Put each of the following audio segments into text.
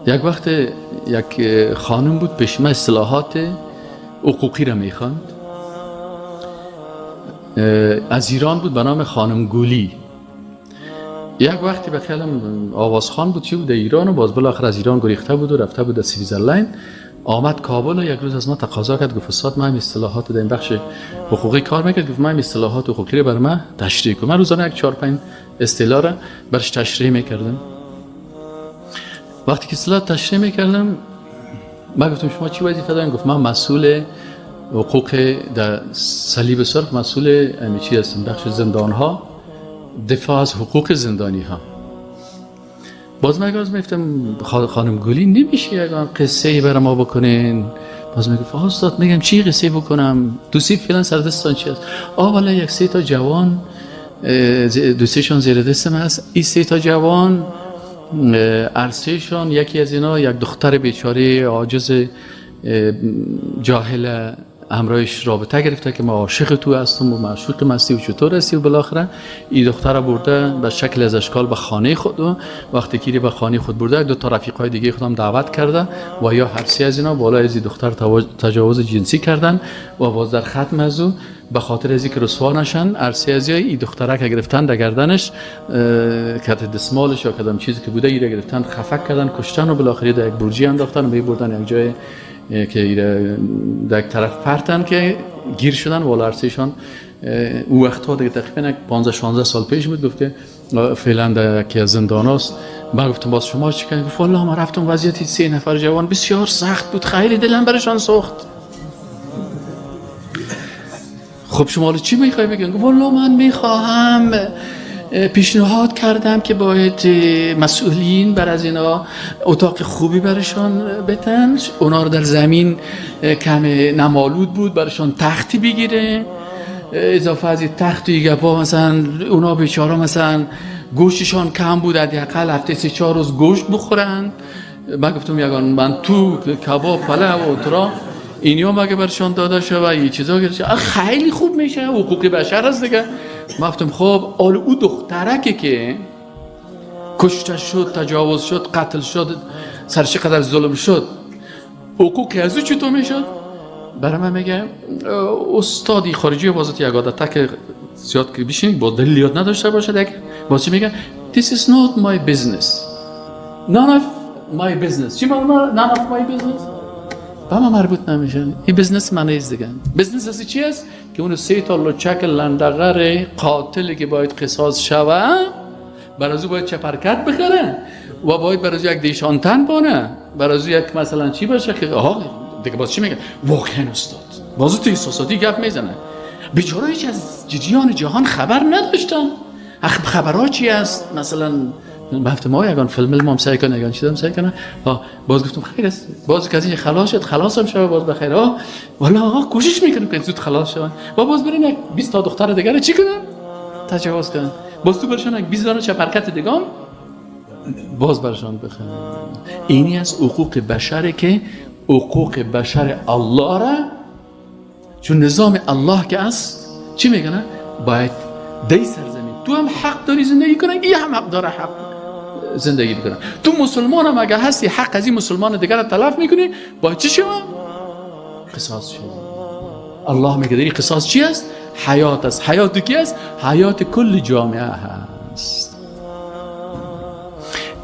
یک وقت یک خانم بود پیش من اصطلاحات حقوقی را میخواند، از ایران بود به نام خانم گولی. یک وقتی به خیالم آوازخوان بود چی بود ایران و باز بالاخره از ایران گریخته بود و رفته بود از سوئیزرلند، آمد کابل و یک روز از ما تقاضا کرد، گفت استاد من اصطلاحات در این بخش حقوقی کار میکرد، گفت من اصطلاحات حقوقی رو بر من تشریح کن. من روزانه یک 4-5 اصطلاح را برش تشریح میکردم. وقتی که اصطلاح تشریح میکردم من گفتم شما چی وظیفه دارین؟ گفت من مسئول حقوق در صلیب سرخ، مسئول چی هستم، بخش زندان ها، دفاع از حقوق زندانی ها. باز من میگفتم خانم گلی نمیشه یگان قصه ای برای ما بکنین؟ باز میگفت استاد میگم چی قصه بکنم؟ دوستی فعلا سر دستان چی هست؟ آ والا یک سه تا جوان دوستیشون زیر دستم هست، این سه تا جوان عرصهشان یکی از اینا یک دختر بیچاره عاجز جاهل همراهش رابطه گرفته که ما عاشق تو هستم و معشوق مستی و چطور هستی و بالاخره این دختر برده به شکل از اشکال به خانه خود و وقتی که به خانه خود برده دو تا رفیقای دیگه خودم دعوت کرده و یا هر سه از اینا بالای از دختر تجاوز جنسی کردن و باز در ختم از او به خاطر از اینکه رسوا نشن هر سه از این دختره که گرفتن در گردنش کت دستمالش یا کدام چیزی که بوده ایره گرفتن خفک کردن کشتن و بالاخره در یک برجی انداختن و بردن یک جای که در یک طرف پرتن که گیر شدن و هرسیشان او وقتها دیگه تقریبا 15-16 سال پیش بود. گفته فعلا در یکی از زندان هاست. من گفتم باز شما چی کردین؟ گفت والله ما رفتم وضعیت 3 نفر جوان بسیار سخت بود، خیلی دلم برشان سوخت. خب شما حالا چی میخوای بگین؟ گفت والله من میخواهم پیشنهاد کردم که باید مسئولین بر از اینا اتاق خوبی برشان بتن، اونا رو در زمین کم نمالود بود برشان تختی بگیره، اضافه از این تخت و گپا مثلا اونا بیچاره مثلا گوشتشان کم بود حداقل هفته 3-4 روز گوشت بخورن. من گفتم یگان من تو کباب پلو و ترا اینیا مگه برشان داده شوه و یه چیزا خیلی خوب میشه، حقوق بشر است دیگه. من گفتم خب آل او دخترکی که کشته شد، تجاوز شد، قتل شد، سرش قدر ظلم شد، حقوق از او چطور میشد؟ برای من میگه استادی خارجی بازت یک عادت که زیاد که بشینید با دلیل یاد نداشته باشه دیگه. باز چی میگه؟ This is not my business. None of my business. چی معنی none of my business؟ به ما مربوط نمیشه. این business من نیست دیگه. business اصلی چی است؟ که اون 3 تا لچک لندغر قاتلی که باید قصاص شوه بر از او باید چپرکت بخره و باید بر از یک دیشانتن بانه، بر از یک مثلا چی باشه که آها دیگه. باز چی میگه؟ واقعا استاد باز تو احساساتی گپ میزنه. بیچاره هیچ از جریان جهان خبر نداشتن. خبرها چی است؟ مثلا هفته ما یگان فیلم ما هم سعی کنه یگان چیزام سعی کنه. باز گفتم خیر است، باز که از این خلاص شد خلاصم شد باز بخیر. والا آقا کوشش میکنم که زود خلاص شون و باز برین یک 20 تا دختر دیگه رو چی کنن؟ تجاوز کنن. باز تو برشان یک 20 دانه چپرکت دیگه باز برشان بخن. اینی از حقوق بشره که حقوق بشر الله را چون نظام الله که است چی میگن؟ باید دی سرزمین تو هم حق داری زندگی کنی، این هم حق داره حق زندگی بکنه. تو مسلمان هم اگه هستی حق از این مسلمان دیگر رو تلف میکنی باید چی شما؟ قصاص شد. الله میگه این قصاص چی است؟ حیات است. حیات کی است؟ حیات کل جامعه هست.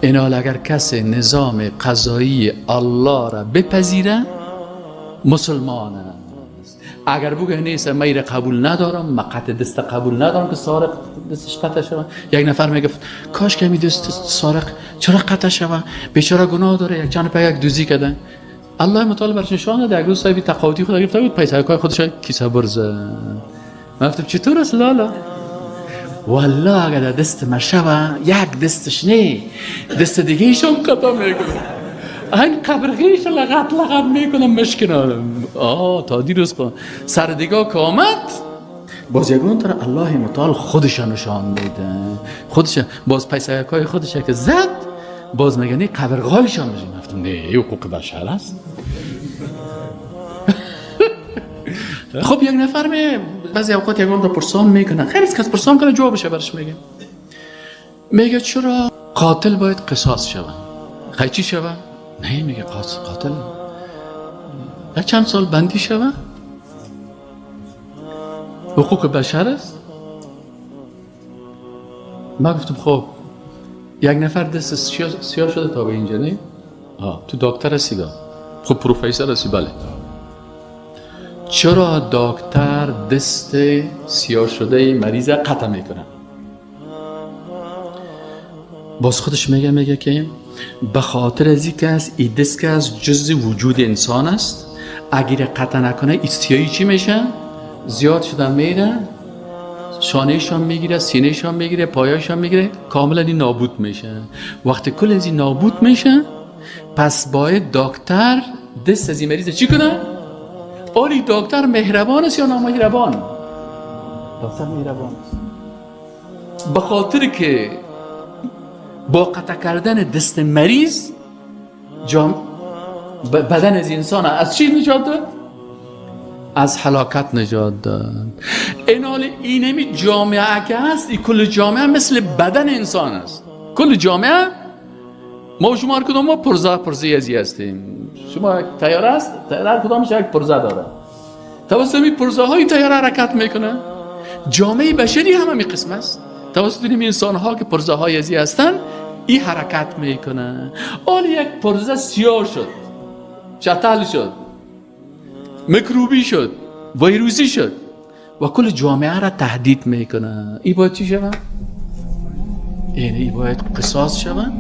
اینال اگر کسی نظام قضایی الله را بپذیره مسلمان است. اگر بگه نیست من را قبول ندارم، من قطع دست قبول ندارم که سارق دستش قطع شود. یک نفر میگه کاش که می دست سارق چرا قطع شود، بیچاره گناه داره، یک چند پا یک دوزی کرده. الله متعال برش نشان داد. یک روز صاحب تقاعدی خود گرفته بود پیسه های خودش کیسه برزه. من گفتم چطور است لالا؟ والله اگر دست ما شوه یک دستش نه دست دیگه ایشم قطع میکنه، این قبرغیش لغت لغت میکنم مشکنم. تا دیروز سر دیگه که آمد باز یگان تر الله متعال خودش نشان میده، خودش باز پیسه های خودش که زد باز میگه نه قبرغایشان میشه. گفتم نه حقوق بشر است. خب یک نفر می بعضی اوقات یگان را پرسان میکنه، خیلی کس پرسان کنه جوابش برش میگه، میگه چرا قاتل باید قصاص شود. خیلی چی شود؟ نه میگه قاتل یک چند سال بندی شود؟ حقوق بشر است. من گفتم خب یک نفر دست سیاه شده تا به اینجا، نه؟ تو دکتر هستی، خب پروفسور هستی، بله. چرا دکتر دست سیاه شده مریض قطع میکنه؟ باز خودش میگه که به خاطر از اینکه از این دست که از جزء وجود انسان است، اگر قطع نکنه این سیاهی چی میشه؟ زیاد شدن میره، شانهشان میگیره، سینهشان میگیره، پایاشان میگیره، کاملا این نابود میشه. وقتی کل از این نابود میشه، پس باید دکتر دست از این مریض چی کنه؟ آری دکتر مهربان است یا نامهربان؟ دکتر مهربان است. به خاطر که با قطع کردن دست مریض بدن از انسان از چی نجات داد؟ از هلاکت نجات داد. این حال اینمی جامعه که هست، این کل جامعه مثل بدن انسان است. کل جامعه ما و شما هر کدام ما پرزه ازی هستیم. شما یک تیاره است، تیاره هر کدامش یک پرزه داره، توسط این پرزه های تیاره حرکت میکنه. جامعه بشری هم همین قسم است، توسط این انسان ها که پرزه های ازی هستن این حرکت میکنه. حال یک پرزه سیاه شد، چتل شد، میکروبی شد، ویروسی شد و کل جامعه را تهدید میکنه. این باید چی شود؟ یعنی این باید قصاص شود.